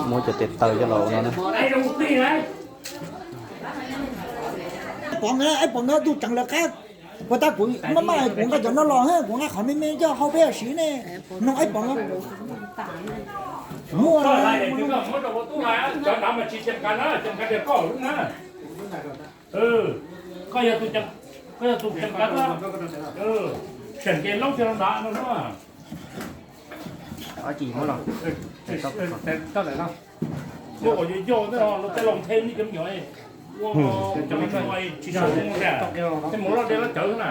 Muab cov tes taw coj los no na. Pom nkawd, pom nkawd tus tseem lawv qab, puas tas kuv maj maj kuv nqa cov no los, kuv nqa qhov me me coj hau peb siv ne. No pom muaj Koj yog tus, koj yog tus tseem qab, seem ces laub coj los nrad no na. Muab kom yog yog tej los them nej cov me nyuam, ua cov me nyuam tsis sawv zoo, tej mus loj dej loj cawv na.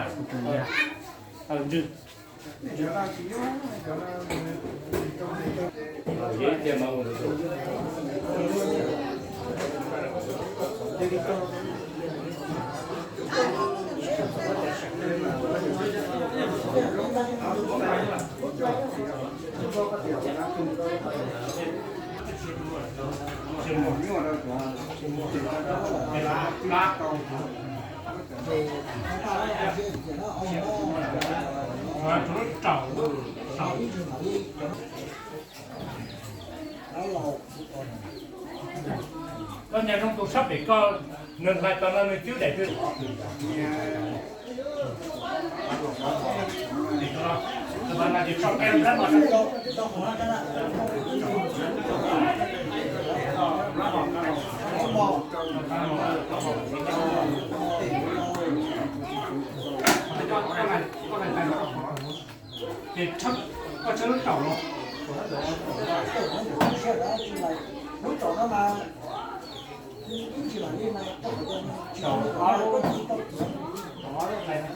Koj nyob zoo tus sab pem koj, nws hlais tau no nws twb daim twg? Ces koj tshawb lub taum los. Lub taum no mas ib tsis mam li mas tau tau ob lub, tau ob lub hlais na.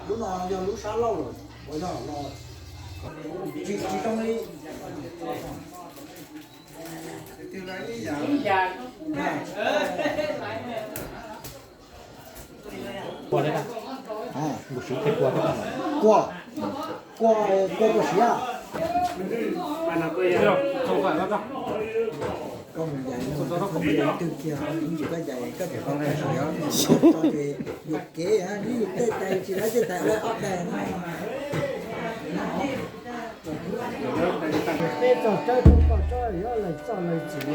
Lub no yog lub sab laug lawm, uas yog los tsis, tsis zoo li. Kua, kua, kua, kua puas siav? Koj mus yais no, koj mus yais twg kiag, ib ntsis koj yais koj cov koj siav, ces yuam kev, neb yus tej tais tsis laib tej tais lawm ob tais no. Peb txog tsaib tau poj tsob yuav lawv txoj lawv txim.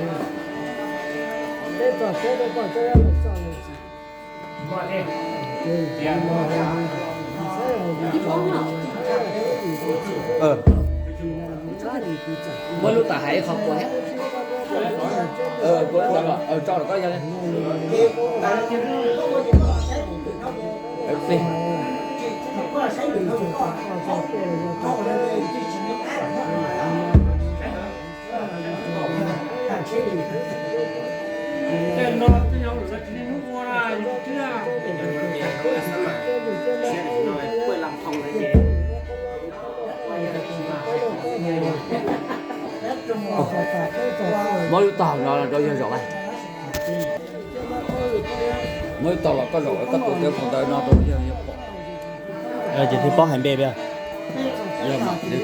Peb txog tsaib tau poj tsob yuav lawv txoj lawv txim. Muab lub tas hais ib qho kua thiab. Tso rau koj yog li. Muab lub taub hau no rau yawg zaum. Muab lub taub hau los koj zaum koj tua tej qhov ntawd no rau yawg, yawg pom. Ces thiaj paub hais npe. Yawg mam li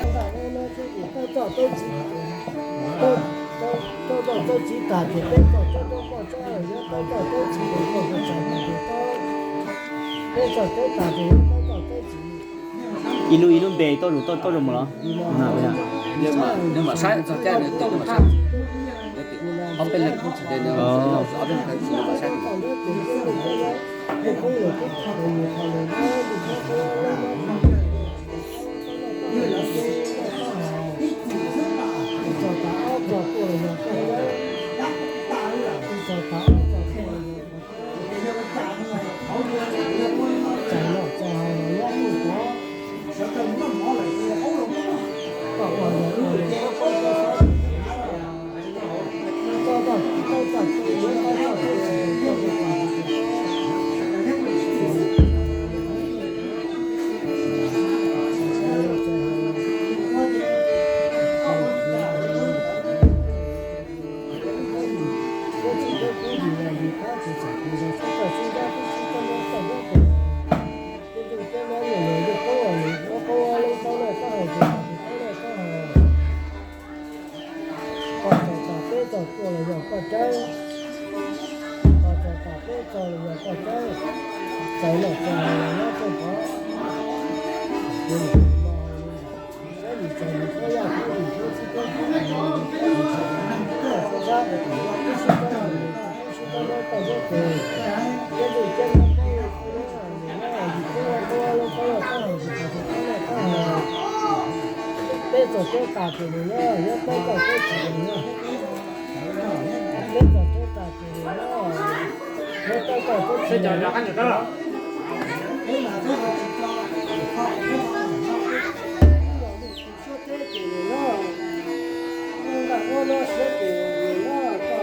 Teb txiv tas ces peb txog teb rau koj tsob, yog peb txog teb txiv ces koj txais tes tes tau. Peb txog teb tas ces yog peb txog teb txiv. Ib lub ib lub npe tuaj zus tuaj zus mus los? Nws mam saib txog caij nws tias nws mam saib. Ob peb leeg, ob peb leeg, Koj txais tas peb txog tuaj los yog koj caub, koj txais tas peb txog los yog koj caub, txais los txais los nyob txog tod. Saib nim txais nim khuab yaj khuab nim khuab txhib khuab kub nim khuab nim khuab sab sab, kub sib kab nim kub sib kab nab toj sab tes, kab ntwj kab nab kab ntwj kab nab ntwj kab nab kab ntwj kab nab kab ntwj kab nab kab ntwj kab nab kab ntwj. Peb txog peb tas ces nws nyob, nyob peb txog peb tsis nws nyob. Peb txog peb tas ces nws nyob, nyob peb txog peb tsis nws nyob. Siab teb ces nws nyob, nqaj huab no siab ces nws nyob tau.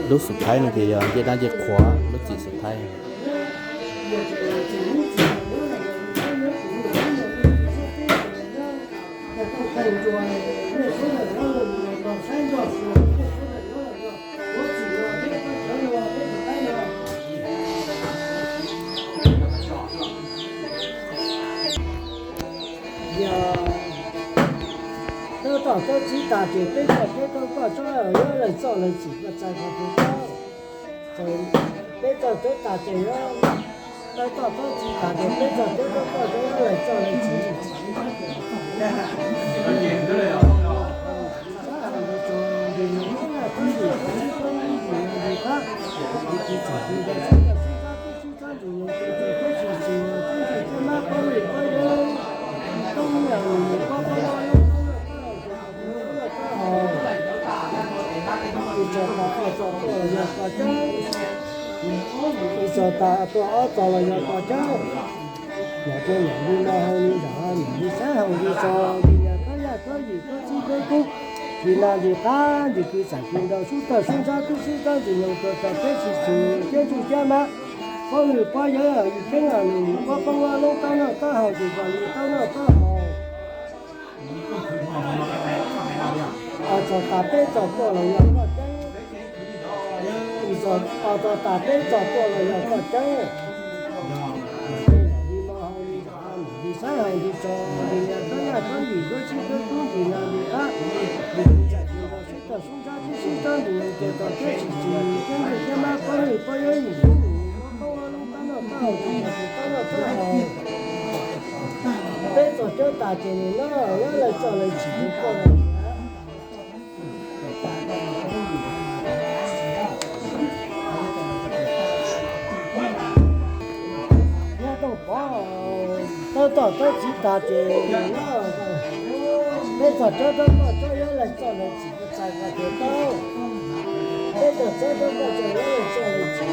Lub xub thaib no ces yog ncej dab ncej qhua, lub txim xub thaib. Yog tab tom tawb txib tas ces peb txog peb tau koj tsob yuav lawv txoj lawv txim koj txais qhov twg tau. Peb txog tawb tas ces yuav tab tom tawb txib tas ces peb txog peb tau koj tsob yuav lawv txoj lawv txim. Ib txog tas ob txog los yog koj cawb, ib txog tas ob txog los yog koj cawb. Yog tias niam li no haus li nram, niam li xaib haus li tso, li niag koj yaj koj yim koj txib koj kub, li no li qab li kwv txawm kwv nrau sub tawg sub ntsab twb sib txawb ntxwg nyoog tuag txog peb tsis xus thiab ntsuj thiab mab, pab nws pab yawg yim keeb los nws nws pab pab ua lub taub noj taub haus ces kom nws taub noj taub haus. Txog tas peb txog tuaj los yog koj cawb, txog tas peb txog tuaj los yog koj cawb. Li no haus li nram, li xaib haus li tso, li niag koj yaj koj yim koj txib koj kub, li no li qab li kwv txawm kwv nrau sub tawg sub ntsab twb sib txawb ntxwg nyoog tuag txog peb tsis xus thiab ntsuj thiab mab, pab nws pab yawg yim keeb los nws pab pab ua lub taub noj taub haus ces kom nws taub noj taub haus. Peb txog cawb tas ces nim no yuav lawv txoj lawv txim rau koj. Nyob tooj pov, tawb tom tawb txiv tas ces peb txog cawb rau koj tsob yuav lawv txoj lawv txim koj txais koj ces tau. Peb txog cawb rau koj tsob yuav lawv txoj lawv txim.